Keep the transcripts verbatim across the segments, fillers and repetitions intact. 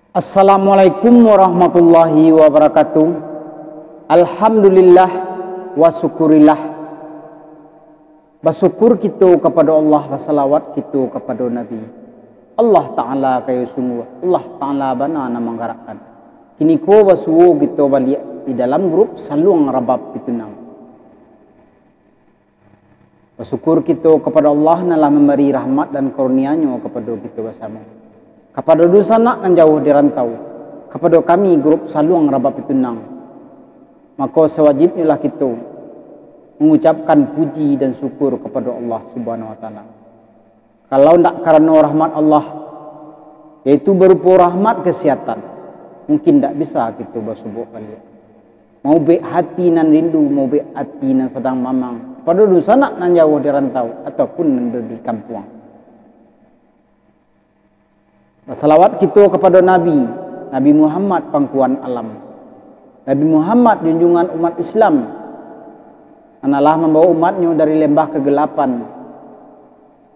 Assalamualaikum warahmatullahi wabarakatuh. Alhamdulillah wa syukurillah. Basyukur kito kapado Allah, basalawat kito kapado Nabi. Allah Ta'ala kayo sungguah, Allah Ta'ala bana nan manggarakkan. Kiniko basuo kito baliak di dalam grup Saluang Rabab Pitunang. Basyukur kito kapado Allah nan lah mambari rahmat dan karunia-Nyo kapado kito basamo. Kapado dunsanak nan jauah di rantau, kapado kami grup Saluang Rabab Pitunang, mako sawajibnyolah kito mangucapkan puji dan syukur kapado Allah Subhanahu wa Ta'ala. Kalau ndak karano rahmat Allah, yaitu barupo rahmat kasihatan, mungkin ndak bisa kito basuo baliak. Maubek hati nan rindu, maubek hati nan sadang mamang, pado dunsanak nan jauah di rantau, ataupun nan ado di kampuang. Basalawat kito kapado Nabi, Nabi Muhammad pangkuan alam. Nabi Muhammad junjungan umat Islam, nan alah mambawa umatnyo dari lembah kagelapan,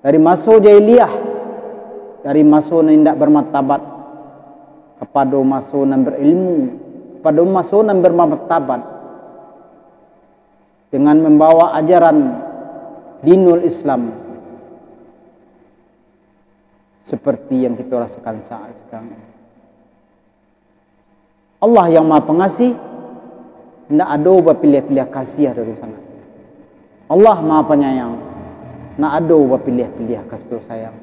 dari maso jahiliah, dari maso nan indak bermartabat, kapado maso nan berilmu, kapado maso nan bermartabat, dengan membawa ajaran dinul Islam seperti yang kito rasakan saat sekarang. Allah yang Maha Pengasih, ndak ado bapiliah-piliah kasih dari sana. Allah Maha Penyayang, ndak ado bapiliah-piliah kasih sayang.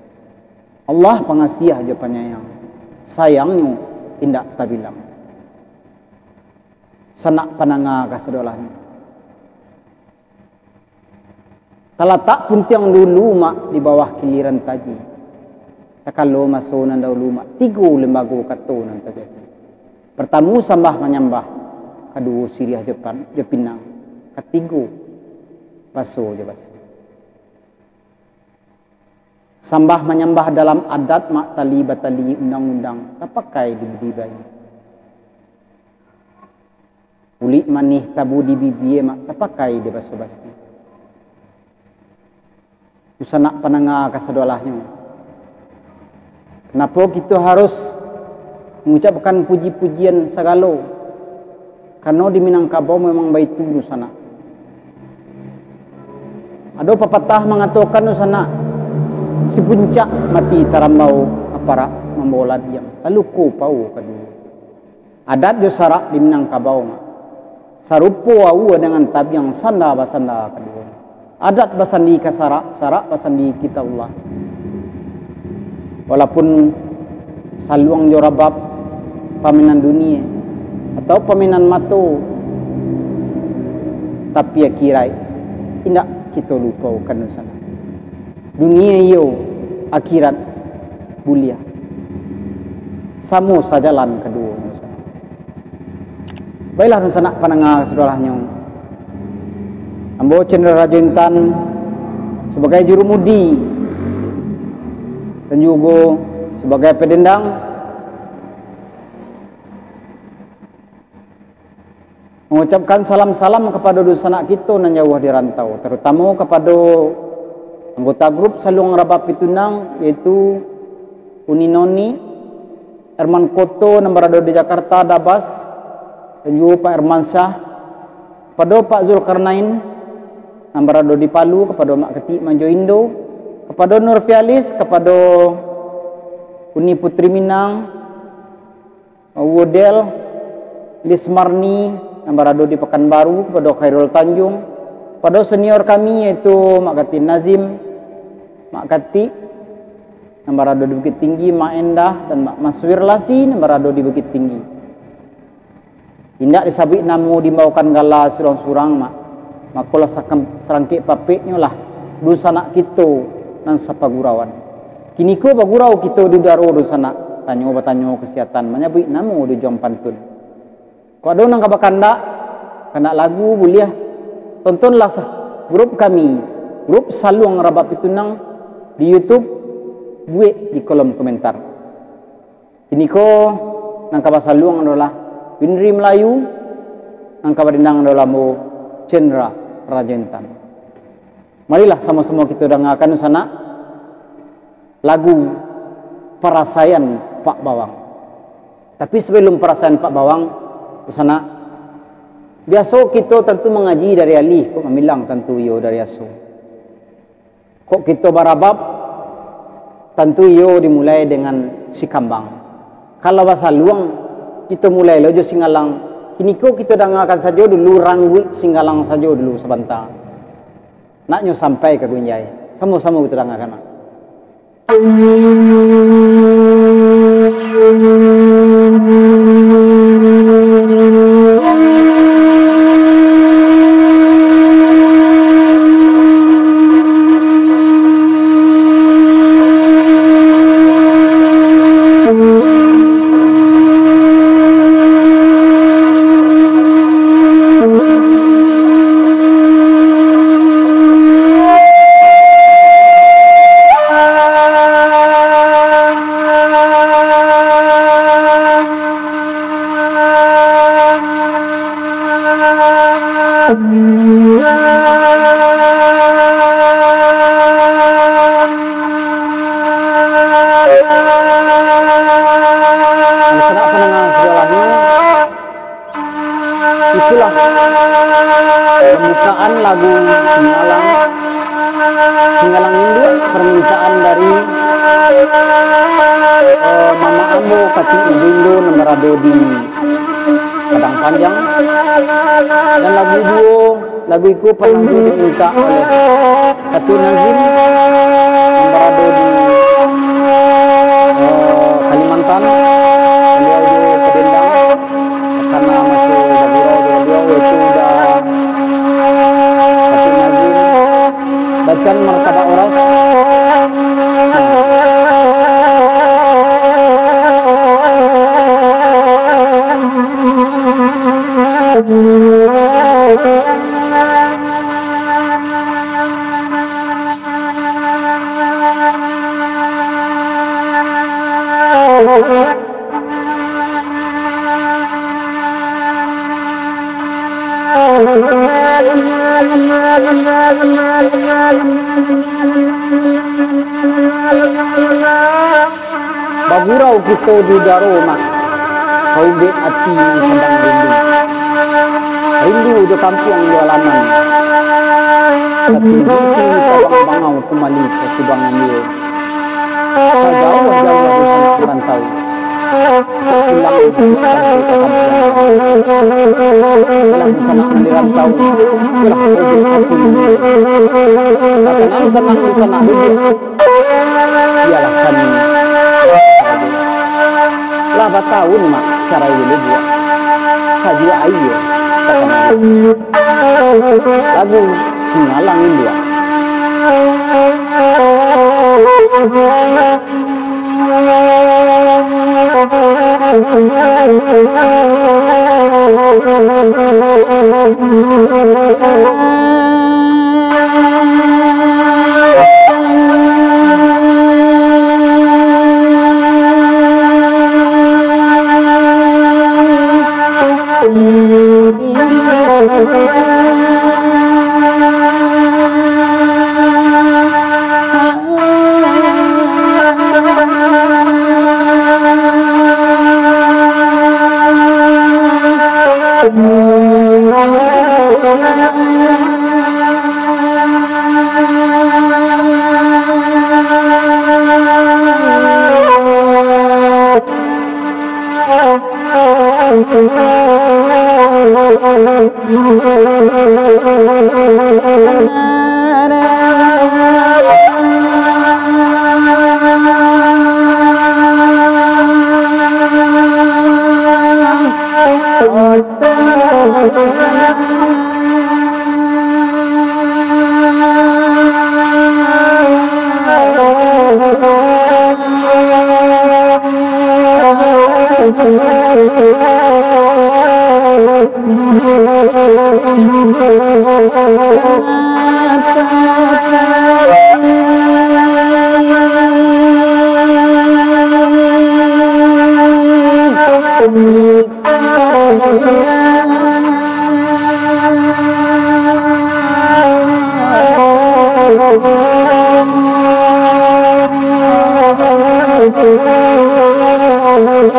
Allah Pengasih jo Penyayang, sayang-Nyo indak tabilang. Sanak pandanga kasadolahnyo. Talatak puntiang dulu, Mak, di bawah kiliran taji. Takalo maso nan dahulu, Mak, tigo lembago kato nan tajadi. Partamo sambah manyambah, kaduo siriah jo pan-, jo pinang, katigo baso jo basi. Sambah manyambah dalam adat, Mak, tali batali undang-undang, tapakai di budi bayi. Ulik manih tabu di bibia, Mak, tapakai di baso basi. Dunsanak pandanga kasadolahnyo, kenapo kito harus mangucapkan puji-pujian sagalo? Karano di Minangkabau memang baitu, dunsanak. Ado papatah mangatokan, dunsanak, si puncak mati tarambau, kaparak mambawo ladiang, taluko pawo kaduo. Adat jo sarak di Minangkabau, Mak, sarupo aua dengan tabiang, sanda basanda kaduo. Adat basandi ka sarak, sarak basandi Kitabullah. Walaupun saluang jo rabab pamainan dunia atau pamainan mato, tapi akiraik indak kito lupokan, dunsanak. Dunia iyo, akhirat buliah. Samo sajalan kaduonyo. Baiklah, dunsanak pandanga kasadolahnyo. Ambo Chandra Rajo Intan sabagai jurumudi dan jugo sabagai padendang mangucapkan salam-salam kapado dunsanak kito nan jauah di rantau, tarutamo kapado anggota grup Saluang Rabab Pitunang, yaitu Uni Noni, Herman Koto nan barado di Jakarta, Dabas, dan juo Pak Herman Syah, kapado Pak Zulkarnain nan barado di Palu, kapado Mak Ketik Manjo Indo, kapado Nur Fialis, kapado Uni Putri Minang, Wudel, Lismarni, nan barado di Pekanbaru, kapado Khairul Tanjung, kapado senior kami, yaitu Mak Katin Nazim, Mak Katik, nan barado di Bukittinggi, Mak Endah, dan Mak Maswir Lasi, nan barado di Bukittinggi. Indak disabuik namo, diimbaukan gala surang-surang, Mak. Makolah sakam-, sarangkek papeknyo lah, dunsanak kito nan sapagurauan. Kiniko bagurau kito di udaro, dunsanak, tanyo batanyo kasihatan, manyabuik namo di ujuang pantun. Kok ado nan ka bakandak, kandak lagu buliah, tontonlah sa-, grup kami, grup Saluang Rabab Pitunang di YouTube, buek di kolom komentar. Kiniko nan ka basaluang adolah Winri Melayu, nan ka badendang adolah ambo Chandra Rajo Intan. Marilah samo-samo kito dangakan sanak lagu Parasaian Pak Bawang. Tapi sabalun parasahan Pak Bawang, dunsanak, biaso kito tantu mangaji dari alih, kok mambilang tantu iyo dari aso. Kok kito barabab, tantu iyo dimulai dengan si kambang. Kalau basaluang, kito mulai lo jo singgalang. Kiniko kito dangakan sajo dulu rangguik singgalang sajo dulu sabanta. Naknyo sampai ka gunjai. Samo-samo kito dangakan, nak. Sanak pandangar sadolahnyo, itulah pambukaan lagu Singgalang, Singgalang Induak, parmintaan dari, eh, mamak ambo Katik Mabindo nan barado di Padang Panjang. Dan lagu duo, lagu iko parnah juo dimintak oleh Katik Nazim nan barado di, eh, Kalimantan. Baliau juo padendang, karano maso bagurau jo baliau, yaitu Da-, Katik Nazim, Dacan Martabak Oras. Bagurau kito di udaro, Mak, ka ubek ati nan sadang rindu. Rindu jo kampuang jo alaman. Tapi rindu tabang bangau kumbali ka kubangan iyo. Sajauah-jauah dunsanak marantau, pulang ka kampuang. Alah dunsanak nan di rantau, iyolah, ka ubek ati. Batanang-tanang dunsanak duduak. Iyolah kami. Lah batahun, Mak, carai di lubuak. Sajuak aia takana. Lagu Singgalang Induak. Ah,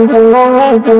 itulah tu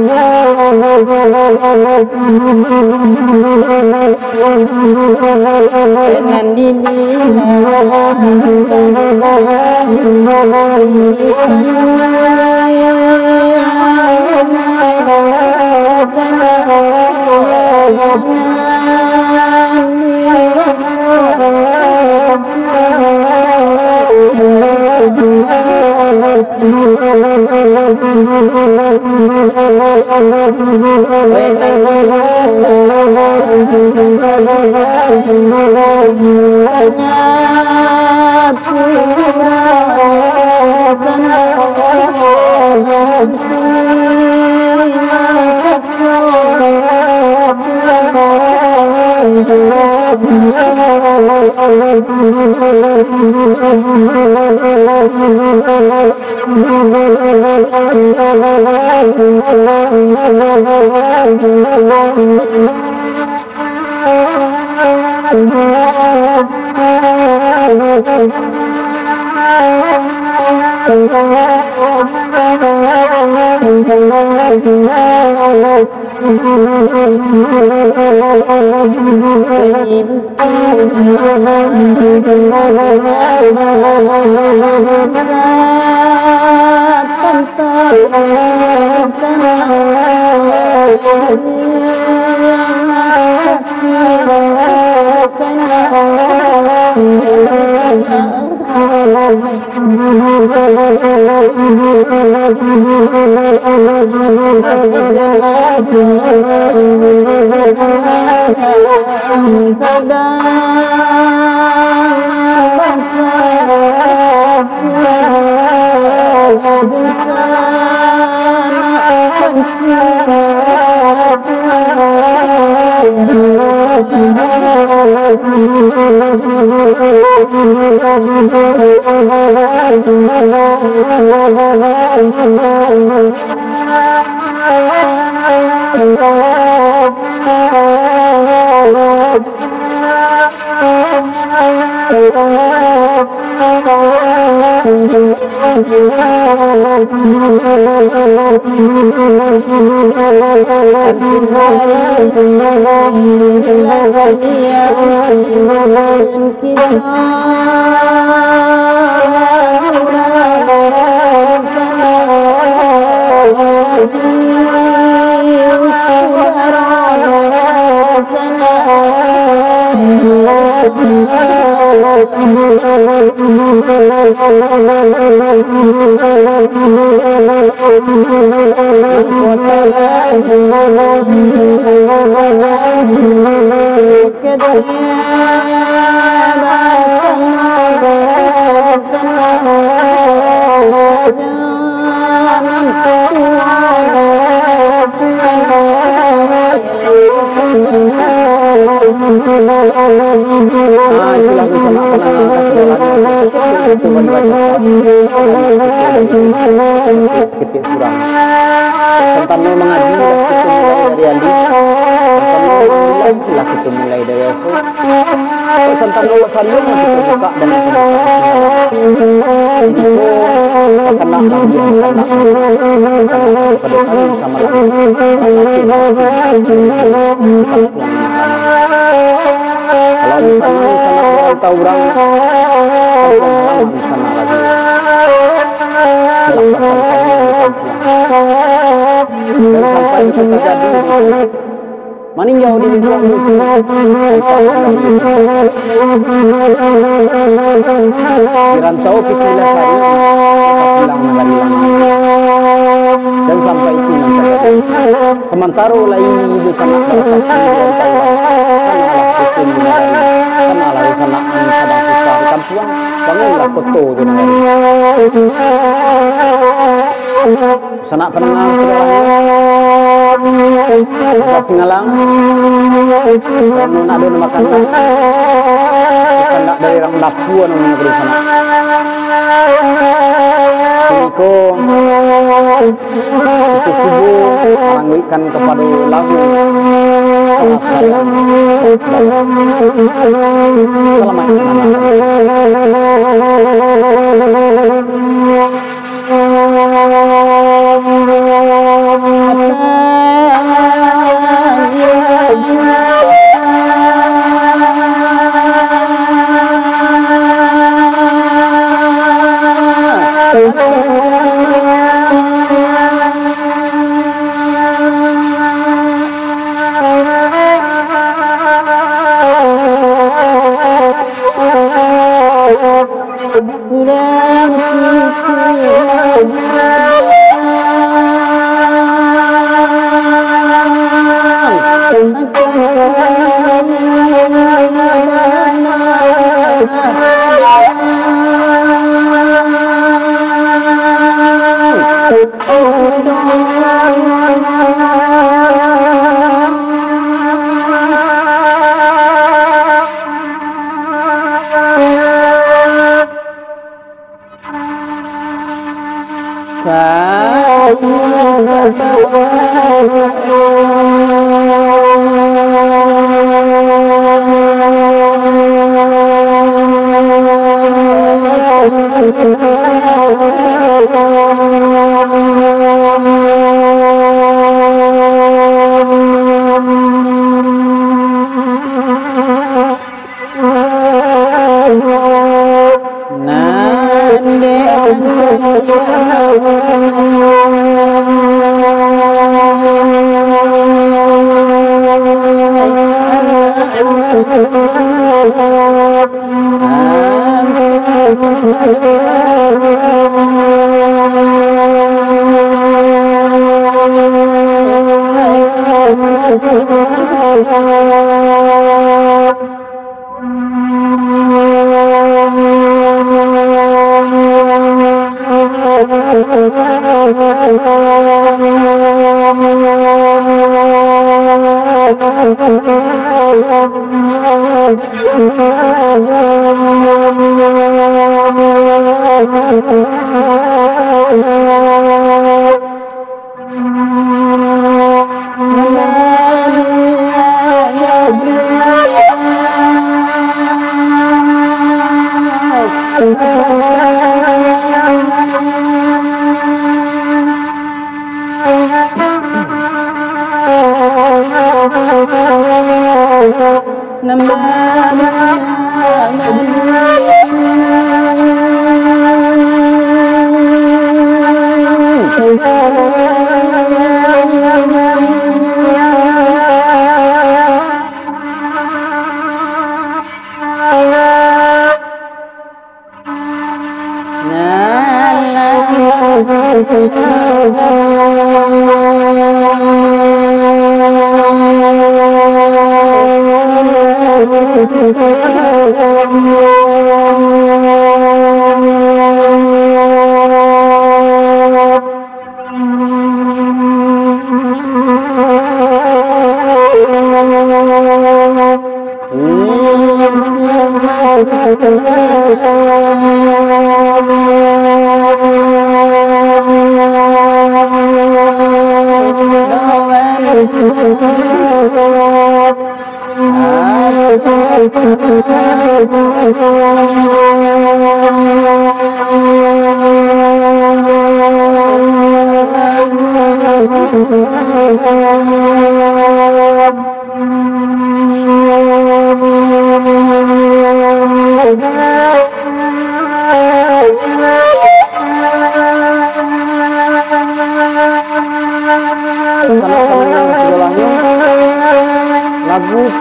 sanak pandangar ka sagalo. Itu bagi baco. Saketek surang. Santano mangaji lah kito mulai dari alik. Santano lah kito mulai dari esok. Santano lah saluang lah kito bukak dengan pambukaan. Ini ko, bakanak lah, bakanak. Bakanak kepada kami samalam. Di sanan, di sanan urang tahu urang, kampuang halaman di sanan lagi. Itulah pasal kami di kampuang. Dan sampai itu terjadi, maninjau di lingkuang bumi, di rantau pitulah sari, maka pulang nagari lama. Dan sampai itu nan terjadi. Samantaro lai dunsanak barasaki di rantau, kan alah rukun di nagari, kan alah dunsanak nan sadang susah di kampuang, bangunlah koto jo nagari. Sanak pandanga sadonyo, Bukak Singalang, karano nak ado nan bakandak, bakandak dari urang dapua namonyo ka dunsanak. Kiniko, Itu subuh, marangguikkan kapado lagu. Salamaik manantikan.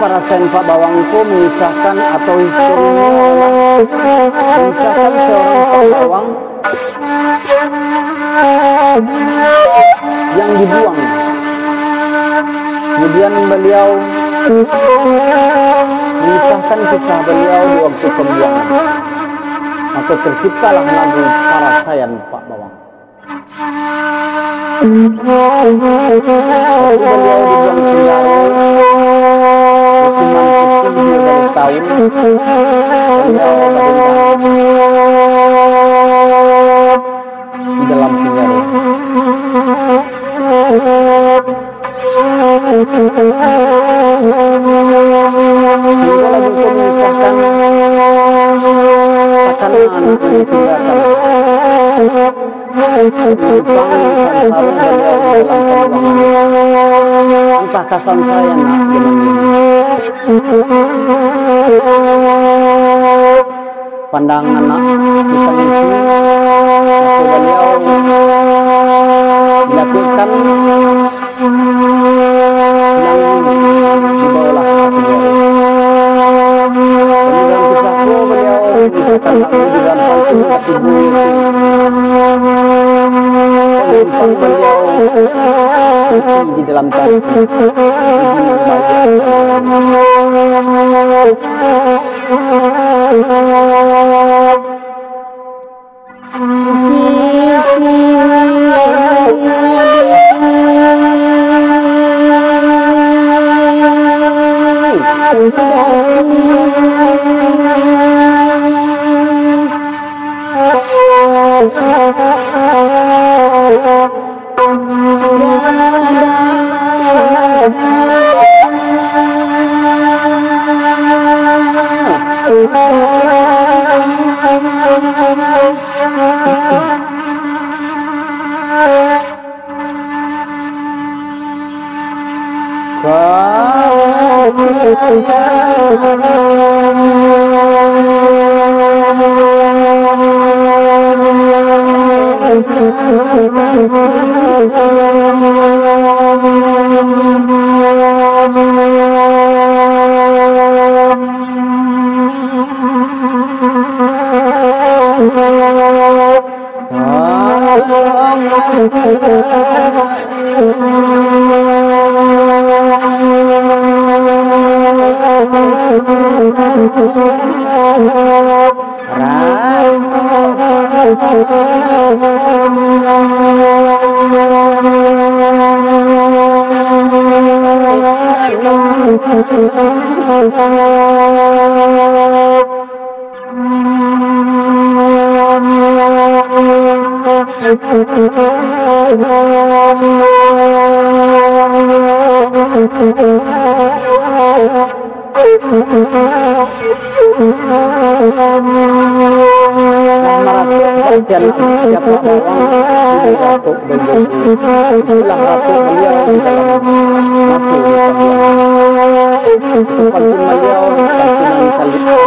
Parasaian Pak Bawang ko mangisahkan atau historinyo adalah mangisahkan seorang Pak Bawang yang dibuang. Kemudian baliau mangisahkan kisah baliau di waktu pambuangan. Maka terciptalah lagu Parasaian Pak Bawang. Waktu baliau dibuang penjaro, hukuman putih duo baleh taun, baliau badendam di dalam penjaro. Tingga lagu ko mangisahkan takana anak nan ditinggakan. Manumpang sansaro baliau di dalam pambuangan. Antah ka sansai anak jaman kini. Pandang anak ditangisi, mako baliau dilakukan yang dibawalah ka penjaro. Dalam kisah ko, baliau misalkan aku di dalam pantun katigo itu. Penumpang baliau mati di dalam tangsi. Maratok basian siapa bawang, kini ratok baitu. Itulah ratok baliau di dalam maso di pambuangan. Itu pantun baliau, pantun nan kali itu.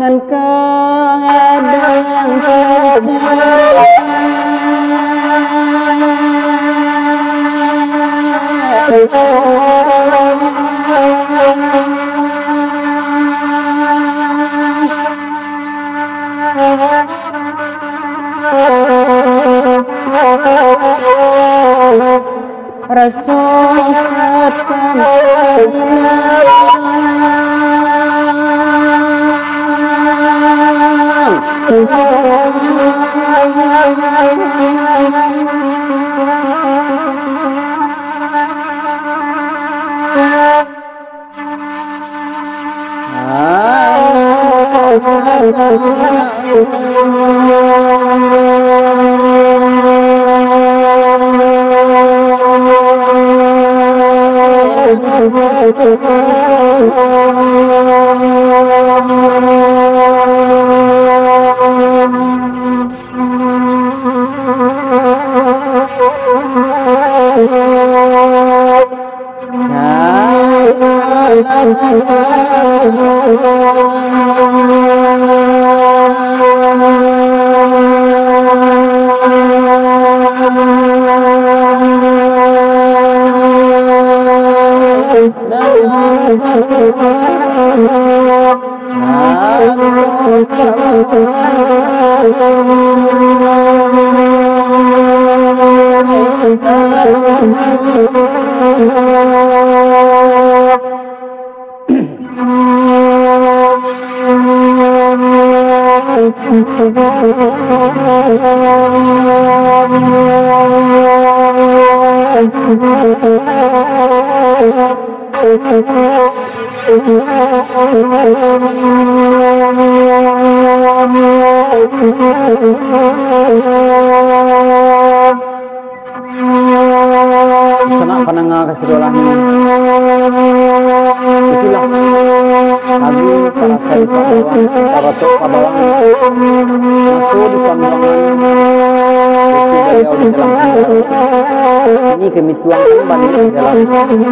Nan kadang saja raso katan hilang. Sanak pandanga kasadonyo, itulah lagu Parasaian Pak Bawang, Paratok Pak Bawang, maso di pambuangan, itu baliau di dalam penjara. Ini kami tuangkan baliak di dalam lagu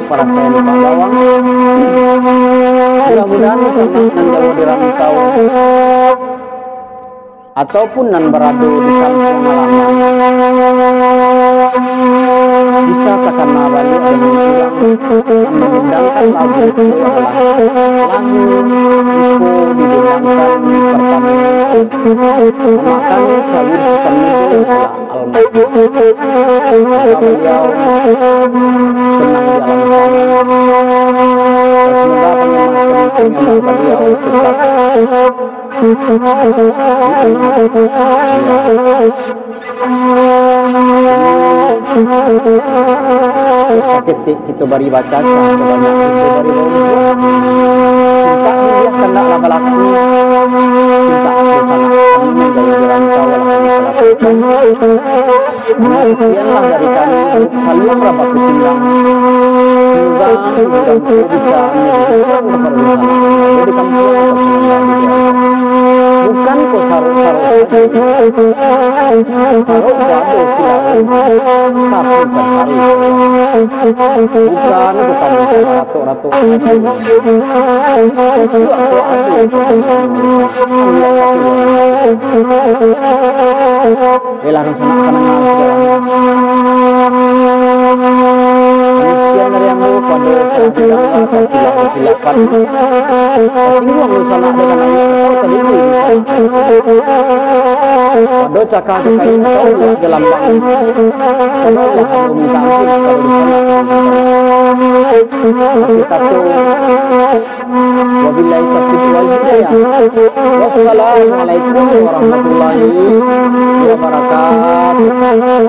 Parasaian Pak Bawang. Mudah-mudahan sanak nan jauah di rantau, ataupun nan barado di kampuang halaman, bisa takana baliak dengan urang nan mandendangkan lagu itu adalah lagu Iko Didendangkan Partamo. Mamaknyo sawir Sutan Mudo salah almarhum. Semoga baliau tenang di alam sana. Semoga pengemasan-pengemasan baliau tetap Saketek kito bari bacaca, sabanyak kito bari baunjuak. Pintak buliah kandaklah balaku, pintak tu sanak kami nan jauah di rantau lah kami salamatkan. Sekianlah dari kami, Saluang Rabah Kutimbang. Semoga hiburan tu bisa manjadi hiburan kapado dunsanak nan ado di kampuang atau pun nan ado di luar. Bukan ko sarok-sarok sajo, sarok ko ado silau, sapukan hari. Bukan ko kami samaratok-ratok sajo, isuak ko ado. Baiklah, dunsanak pandanga saudara. Sekian dari ambo, pado salah bidang lah, takilah kasilapan. Tasingguang dunsanak dengan ayat atau tadi tu dunsanak. Pado cakah tu kain atau buah jalambang. Sadolah ambo minta ampun kapado doso nan ambo buek. Sakitato, wabillahi taufiq wal hidayah. Wassalamualaikum warahmatullahi wabarakatuh.